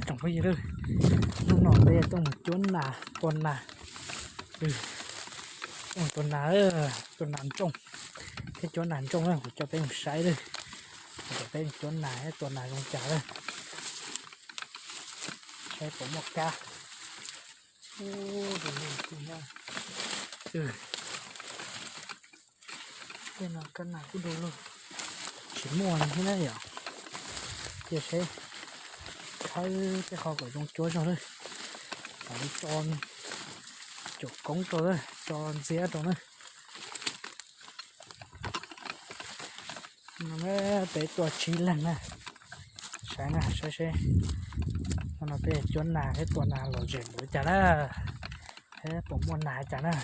Tsoom phooj ywg, hnub no peb tuaj mus cuab nas, tua nas, tuaj mus tua nas, tua nas ntsooj thiab cuab nas ntsooj na. Kuv coj peb mus saib lawm, kuv coj peb mus cuab nas thiab tua nas zoo cas lawm, saib puas muaj kab. Tej no kab nas kuj du lug, tsis muaj thiab na yom. Cia seb, khawb tej qho kom zoo cuab zog lawm, mam li tso cuam koob rau, tso ntxiab rau na. No peb tuaj tsib leeg na, saib na, saib seb hnub no peb cuab nas thiab tua nas lom zem npaum li cas na, thiab puas muaj nas cas na.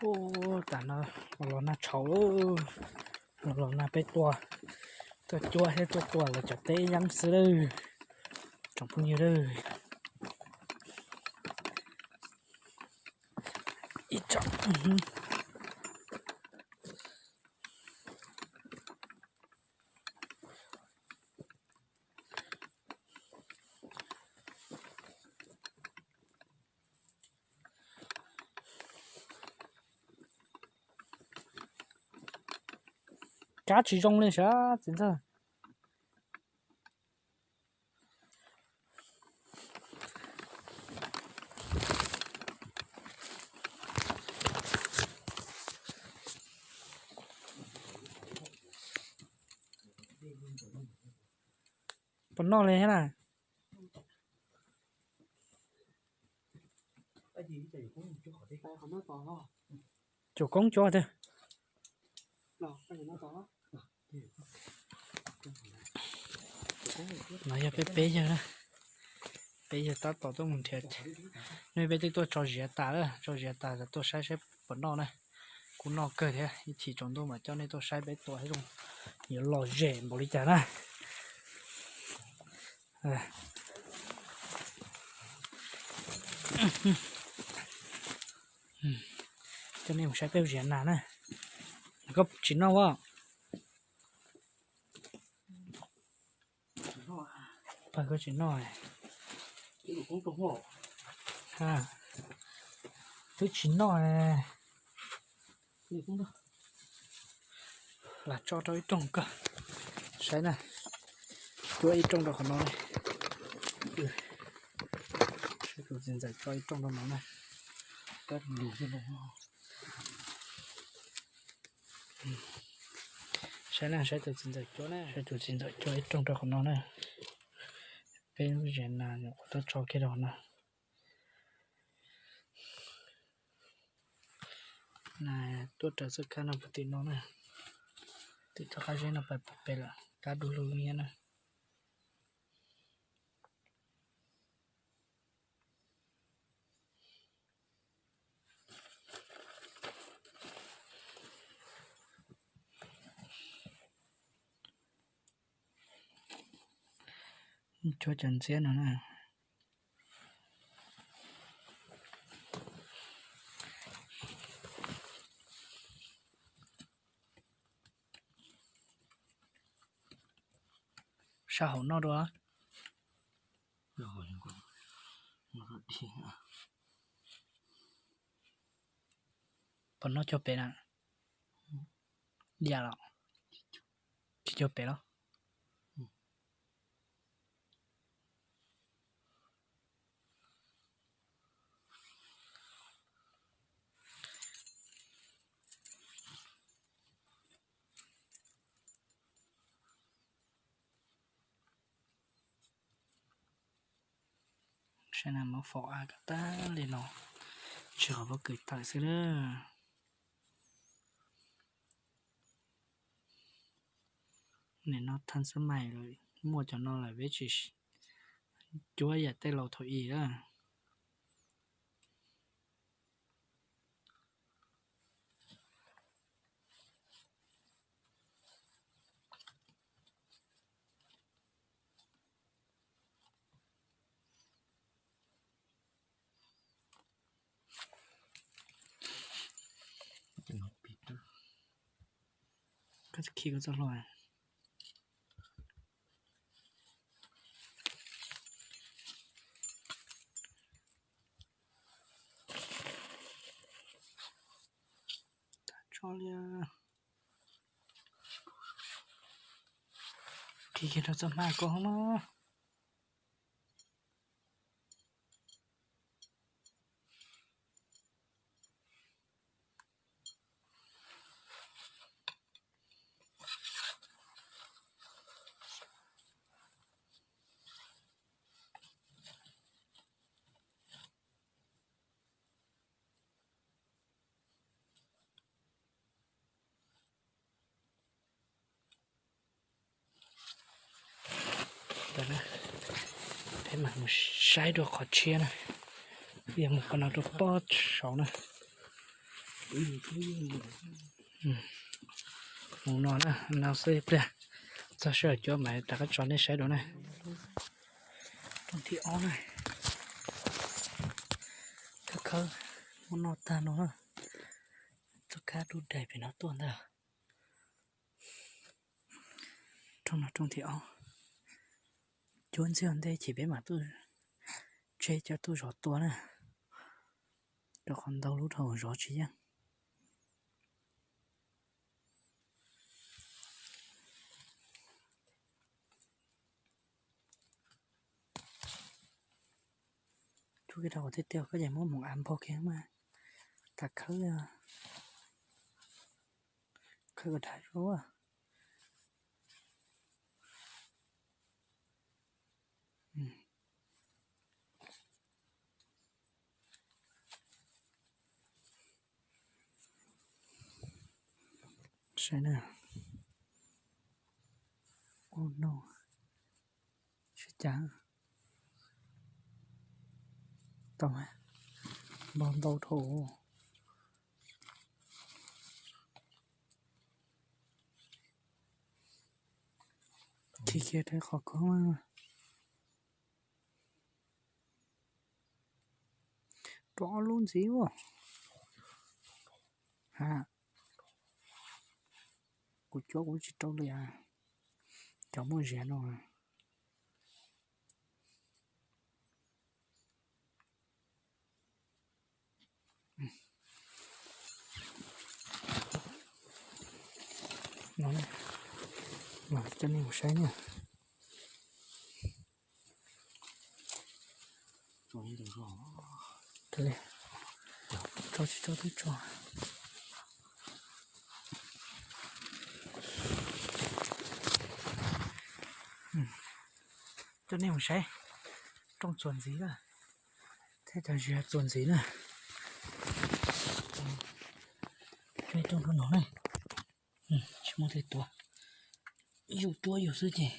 Ub, tas no los nag tshauv lawm, los nag peb tuaj, tuaj cuab thiab tuaj tua los cov teb yeeb xwb lawm, tsoom phooj ywg lawm. Ib tsoom Kab tsis zoo li sav txiv ntxawg. Puas noj li thiab na? Cuam koob cuab twg? No yog peb peb yawg na, peb yawg tab tom tuaj mus nrhiav. Nej peb twb tuaj tso ziav tas lawm, tso ziav tas tuaj saib saib puas noj na. Kuj noj kawg thiab, ib chim tsaus ntuj mam coj nej tuaj saib peb tua zoo, yuav lom zem npaum li cas na. Coj nej mus saib peb ziav nas na. Koj tsis noj a? Pab koj tsis noj. Twb tsis noj. Lam tso rau ib rooj koj saib na. Cuab ib rooj rau qhov no ne. Saib tus txiv ntxawm tso ib rooj rau no na. Saib na, saib tus txiv ntxawm cuab na, saib tus txiv ntxawm cuab ib rooj rau qhov no na. Peb lub ziav nas nyuam qhuav tuaj tso kiag rau qhov no. Nas tuaj raws xwb kab no puag tim no na. Tim toj qab zeb no pais puag pem lawm, kab du lug nyiab na. Cuab cov ntxiab no na. Sab hauv noj dua. Puas noj cuag pem na? Diam los? Tsis cuag pem los? Muab faus av kom tag li no, tsis qhov pob kws tawm xwb na. Nim no thaj xab mais lawm, muaj cov no lawm peb tsis cuab yam tej laus thaum ub lawm. Koj khi koj txoj hlua. Tso li. Khi kiag rau txoj hmab koj hov no. Peb mam mus saib dua qhov tshiab na. Yog mus qhov no rau pob saud na. Mus no na, no xwb ib pliag txog sij hawm cuab mas rov qab tso nej saib dua na. Rooj thib ob na. Khawb khawb, muab noj tag no na. Tuaj kab dub daig pem no tuaj ntag. Rooj no rooj thib ob. Cuab ntxiv ua ntej ces peb mam tuaj tseg coj tuaj zov tua na, rau qhov ntau lub dhau zov tsis yeej. Cuab kiag rau qhov tiaj tiaj koj ces muab mus av npog kiag mas. Tham khawb, khawb kom dav zuag. Saib na. Ua no, sib cav tau, npog ntau dhau. Khi kiag rau qhov koob. Rau ob lub ntxiv ua. Ha, kuv cuab kuv tsis rau li as. Cov muaj ziav no. No, mam coj nej mus saib na. Tso tsis tso twb tso. Coj nej mus saib rooj txuas ntxiv na, thiab cov ziav txuas ntxiv na. Coj rooj rau no na. Tsis muaj tej tuav, yus cuab yus xwb ces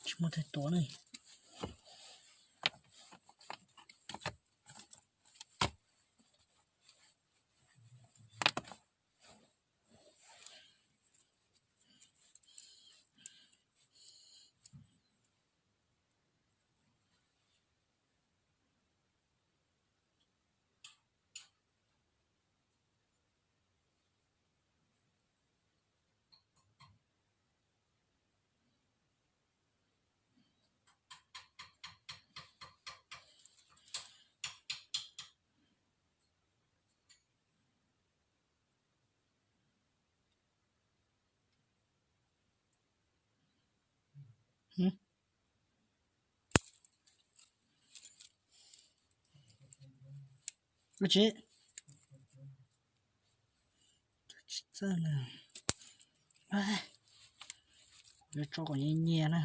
tsis muaj tej tuav na. Ua tsi? Tsis txawj na. Yuav tso kom nyias nyias na.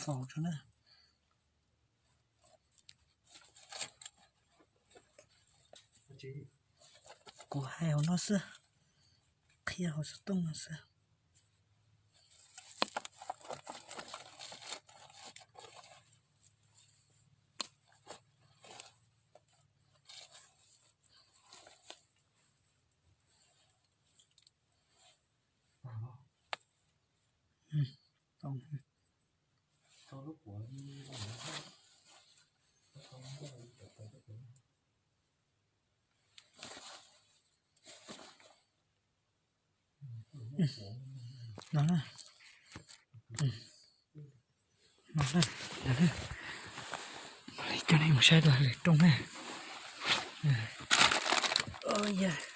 faus tso na. Kuv hais hauv no xwb, qhia hauv xov tooj no xwb. No na. No na. Coj nej mus saib dua lwm rooj na. Yog